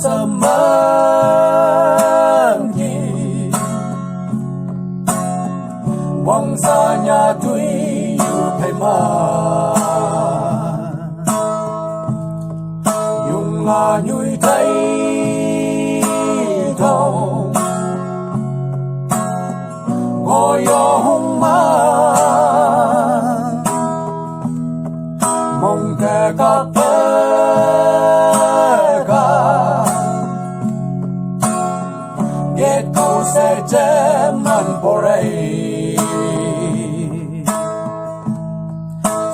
ສະເໝີ ວັງສາຍາ ດຸຍຢູ່ໃຜມາ ຍຸງລາຍຸຍໄທທອງ ກໍຢໍ່ຫົງມາ ມົງແກກະເປີກາ ເກດກູເສເຈມັນບໍ່ໄດ້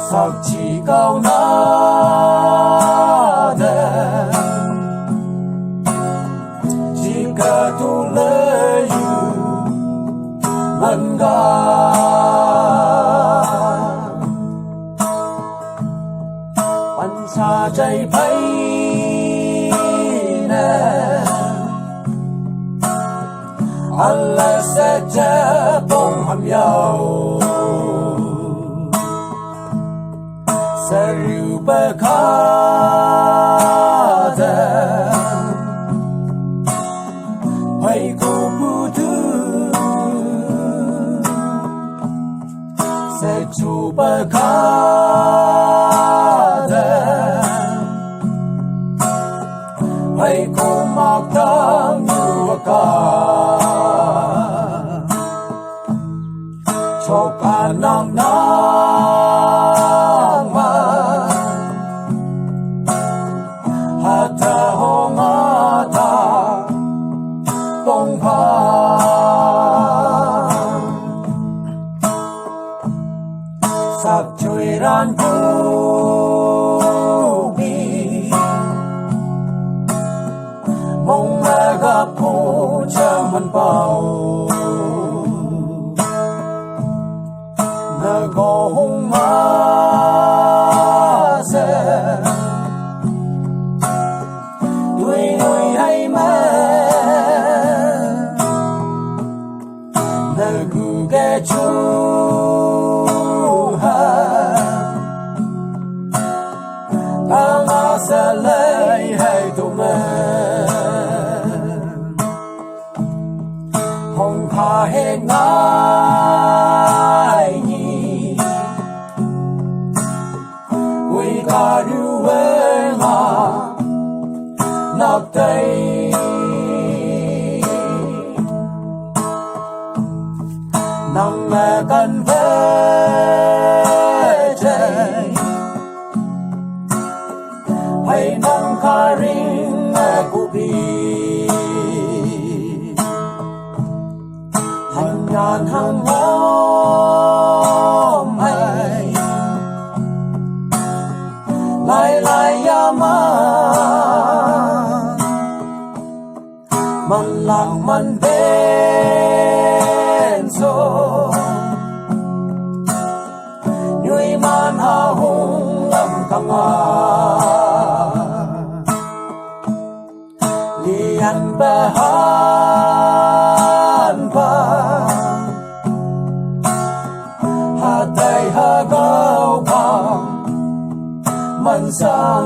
ສັກຈີກາວໜ້າແດງ ຈີກະຕູເລຢູມັນກາ ປັນຊາໃຈໄພແນ ອາລາເສເຈປົງຫຳຍາວ ສະລິວປະຄາແດ ໄພກູປູຕູ ເສຈູປະຄາແດ ໄພກູໝາກທາງຢູ່ອາກາ ໂຊກອານາມນາງມາ ຫາທາໂຮງາທາ ປົງພາ ສັກຈຸຍຣານກູບີ ມົງແລກະປູຈະມັນເປົ່າ ນະກໍຫົງມາແຊ ດຸຍນຸຍໃຫ້ແມ່ ນະກູແກຈູຫາ ຕາງາສະເລຍໃຫ້ໂຕແມ່ ຫົງຄາເຮັດງາຍ ອຸຍກາດູເວງາ ນັກໄຕ ນັງແລກັນເວເຈ ໄພນັງຄາຣິງແລກູບີ ຫັນຍານຫັນງອມໃຫ້ ຫຼາຍຫຼາຍຍາມາ ມັນຫຼັງມັນເປັນໂຊ ຍຸຍມານຫາຫົງລຳກະງາ ລຽນປະຫານປາ ຫາໄຕຫາກາວຄາ ມັນສັງ